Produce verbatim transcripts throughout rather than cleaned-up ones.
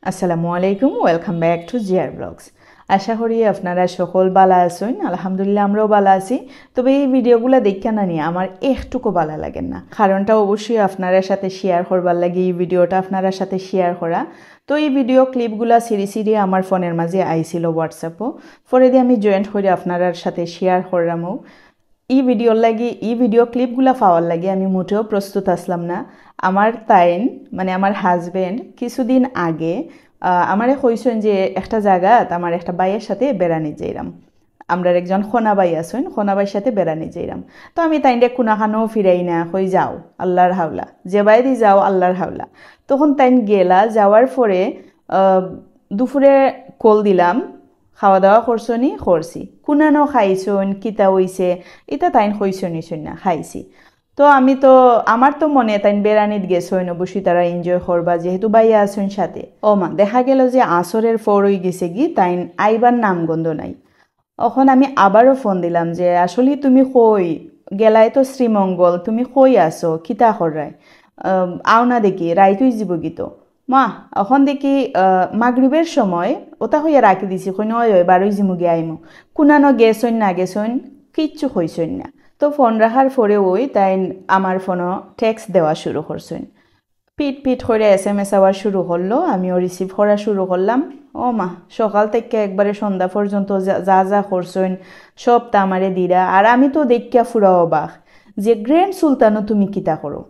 আসসালামু আলাইকুম, welcome back to জিয়ার ব্লগস। আশা করি আপনারা সকল ভালা আছইন। আলহামদুলিল্লাহ, আমরাও ভালা আছি। তবে এই ভিডিওগুলা দেখিয়া না নি আমার একটুকু ভালা লাগের না। কারণটা অবশ্যই আপনারার সাথে শেয়ার করবার লাগি এই ভিডিওটা আপনারার সাথে শেয়ার করা। তো এই ভিডিও ক্লিপগুলা সিরি সিরি আমার ফোনের মাঝে আইছিল WhatsApp-ও, পরে দিয়ে আমি জয়েন্ট করে আপনারার সাথে শেয়ার করলামও। এই ভিডিওর লাগি, এই ভিডিও ক্লিপগুলা পাওয়ার লাগি আমি মোটেও প্রস্তুত আসলাম না। আমার তাইন, মানে আমার হাজবেন্ড, কিছুদিন আগে আহ, আমারে কইছইন যে একটা জাগাত আমার একটা ভাইয়ের সাথে বেড়ানি যাইরাম। আমরার একজন খোনা ভাই আছইন, খোনা ভাইর সাথে বেড়ানি যাইরাম। তো আমি তাইনরে কুনাখানো ফিরাই না, কই, "যাও, আল্লাহর হাওলা, যেবায়দি যাও, আল্লাহর হাওলা।" তখন তাইন গেলা, যাওয়ার পরে আহ, দুপুরে কল দিলাম, "খাওয়া দাওয়া করছো নি?" "করছি।" "কুনানো খাইছইন, কিতা অইছে?" ইতা তাইন কইছইন, "অইছইন না, খাইছি।" তো আমি তো, আমার তো মনে তাইন বেড়ানিত গেছইন, অবশ্যই তারা এনজয় করবা, যেহেতু ভাইয়া আছইন সাথে। ও মা, দেখা গেল যে আসরের পর অই গেছে গি, তাইন আইবার নামগন্ধ নাই। অখন আমি আবারও ফোন দিলাম যে, "আসলে তুমি কই? গেলায় তো শ্রীমঙ্গল, তুমি কই আছো? কিতা কররায়? আম, আও না দেখি, রাইত অই যিবো গি তো।" মা, অখন দেখি আহ, মাগরিবের সময়, ওটা কইয়া রাখি দিছি, কইন, "ওই ওই, বারোই যিমু গিয়া আইমু।" কুনানো গেছইন না গেছইন, কিচ্ছু কইছইন না। তো ফোন রাখার পরে ওই তাইন আমার ফোনো টেক্সট দেওয়া শুরু করছইন। পিট পিট করে এসএমএস আওয়া শুরু করলো, আমিও রিসিভ করা শুরু করলাম। ও মা, সকাল থেকে একবারে সন্ধ্যা পর্যন্ত যা, যা যা করছইন, সব তা আমারে দিরা। আর আমি তো দেখিয়া ফুরা অবাক যে, "গ্র্যান্ড সুলতানো তুমি কিতা করো?"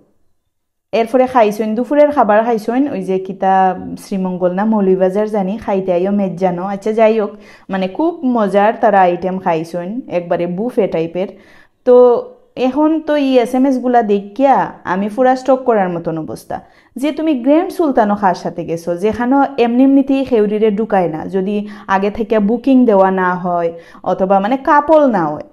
এরপরে খাইছইন, দুপুরের খাবার খাইছইন, ওই যে কিতা শ্রীমঙ্গল না মৌলভীবাজার জানি, খাইতে আইও মেজ জানো। আচ্ছা, যাই হোক, মানে খুব মজার তারা আইটেম খাইছইন, একবারে বুফে টাইপের। তো এখন তো এই এসএমএস গুলা দেখিয়া আমি পুরা স্টক করার মতন অবস্থা, যে তুমি গ্র্যান্ড সুলতানো কার সাথে গেছো, যেখানো এমনি এমনিতেই খেউরিরে ঢুকায় না, যদি আগে থেকে বুকিং দেওয়া না হয় অথবা মানে কাপল না হয়।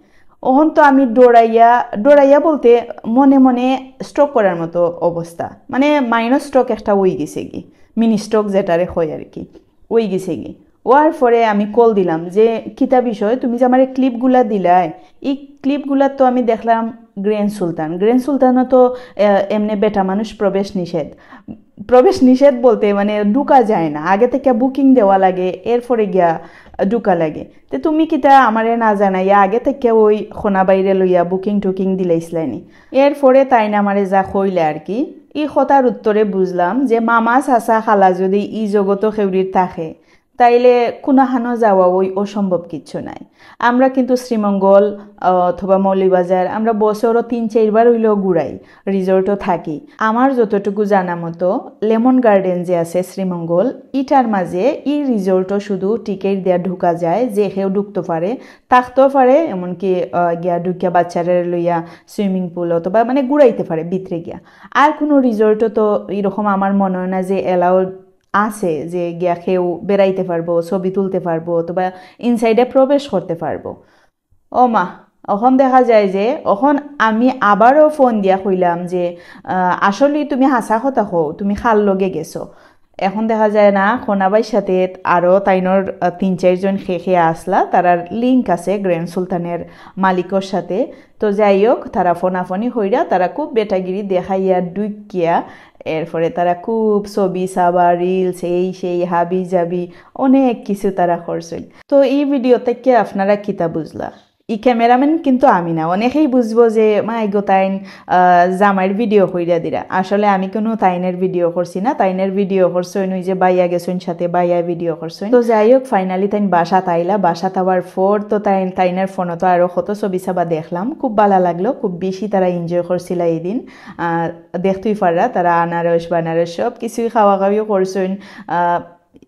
অখন তো আমি ডরাইয়া, ডরাইয়া বলতে মনে মনে স্ট্রোক করার মতো অবস্থা, মানে মাইনর স্ট্রোক একটা অই গেছে গি, মিনি স্ট্রোক যেটারে কয় আর কি, অই গেছে গি। অওয়ার পরে আমি কল দিলাম যে, "কিতা বিষয়, তুমি যে আমারে ক্লিপগুলা দিলায়, এই ক্লিপগুলা তো আমি দেখলাম গ্র্যান্ড সুলতান, গ্র্যান্ড সুলতানও তো আহ, এমনি বেটা মানুষ প্রবেশ নিষেধ।" প্রবেশ নিষেধ বলতে মানে ঢুকা যায় না, আগে থেকে বুকিং দেওয়া লাগে, এরপরে গিয়া ঢুকা লাগে। "তে তুমি কিতা আমারে না জানাইয়া আগে থেকে ওই খোনা বাইরে লইয়া বুকিং টুকিং দিলাইছলায়নি?" এরপরে তাইন আমারে যা কইলা আর কি, ই কথার উত্তরে বুঝলাম যে মামা, চাচা, খালা যদি ই জগতো খেউরির থাকে, তাইলে কুনাখানো যাওয়া ওই অসম্ভব কিচ্ছু নাই। আমরা কিন্তু শ্রীমঙ্গল, আহ, অথবা মৌলভীবাজার, আমরা বছরও তিন চাইরবার অইলেও ঘুরাই, রিসোর্টও থাকি। আমার যতটুকু জানা মতো, লেমন গার্ডেন যে আছে শ্রীমঙ্গল, ইটার মাঝে ই রিসোর্টও শুধু টিকিট দিয়া ঢুকা যায়, যে কেউ ঢুকতে পারে, থাকতেও পারে, এমনকি আহ, গিয়া ঢুকিয়া বাচ্চারে লইয়া সুইমিং পুল অথবা মানে ঘুরাইতে পারে ভিতরে গিয়া। আর কোনো রিসোর্টও তো এরকম আমার মনে হয় না যে অ্যালাউড আছে যে গিয়া কেউ বেড়াইতে পারবো, ছবি তুলতে পারবো অথবা ইনসাইডে প্রবেশ করতে পারবো। ও মা, অখন দেখা যায় যে, অখন আমি আবারও ফোন দিয়া কইলাম যে, আহ, "আসলে তুমি হাছা কথা কও, তুমি কার লগে গেছো?" এখন দেখা যায় না, খোনা বাইর সাথে আরও তাইনর, আহ, তিন চাইরজন খে খে আসলা, তারার লিংক আছে গ্র্যান্ড সুলতানের মালিকর সাথে। তো যাই হোক, তারা ফোনাফোনি হইরা, তারা খুব বেটাগিরি দেখাইয়া ঢুকিয়া, এরপরে তারা খুব ছবি সাবা, রিলস, এই সেই হাবি জাবি, অনেক কিছু তারা করছইন। তো এই ভিডিও থেকে আপনারা কিতা বুঝলা? ই ক্যামেরাম্যান কিন্তু আমি না। অনেকেই বুঝবো যে, "মাই গো, তাইন, আহ, জামাইর ভিডিও কইরা দিরা।" আসলে আমি কোনো তাইনের ভিডিও করছি না, তাইনের ভিডিও করছইন ওই যে বাইয়া গেছইন সাথে, বাইয়া ভিডিও করছইন। তো যাই হোক, ফাইনালি তাইন বাসাত আইলা, বাসাত আওয়ার পর তো তাইন, তাইনের ফোনো তো আরও কত ছবি সাবা দেখলাম, খুব ভালা লাগলো, খুব বেশি তারা এনজয় করছিলা এই দিন। আহ, দেখতেই পাররা, তারা আনারস বানারস সব কিছুই খাওয়া খাওয়িও করছইন। আহ,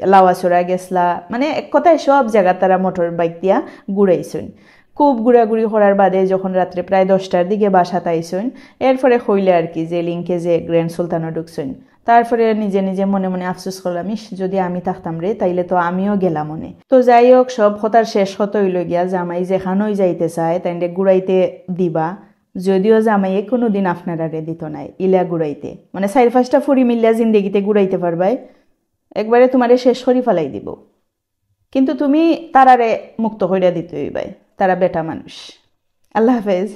লাওয়াছড়া গেছলা, মানে এক কথায় সব জাগা তারা মোটর বাইক দিয়া ঘুরাইছইন। খুব ঘুরাঘুরি করার বাদে যখন রাত্রে প্রায় দশটার দিকে বাসাত আইছইন, এরপরে কইলা আর কি যে লিংকে যে গ্র্যান্ড সুলতানো ঢুকছইন। তারপরে নিজে নিজে মনে মনে আফসোস করলাম, "ইস, যদি আমি থাকতাম রে, তাইলে তো আমিও গেলাম অনে।" তো যাই হোক, সব কথার শেষ কথা অইলো গিয়া, জামাই যেখানোই যাইতে চায়, তাইনরে ঘুরাইতে দিবা, যদিও জামাইয়ে কোনোদিন আপনারারে দিত নায় ইলা ঘুরাইতে। মানে চাইর পাঁচটা ফুরি মিল্লা জিন্দেগিতে ঘুরাইতে পারবায়, একবারে তোমারে শেষ করি ফালাই দিব, কিন্তু তুমি তারারে মুক্ত কইরা দিতে অইবায়, তারা বেটা মানুষ। আল্লাহ হাফেজ।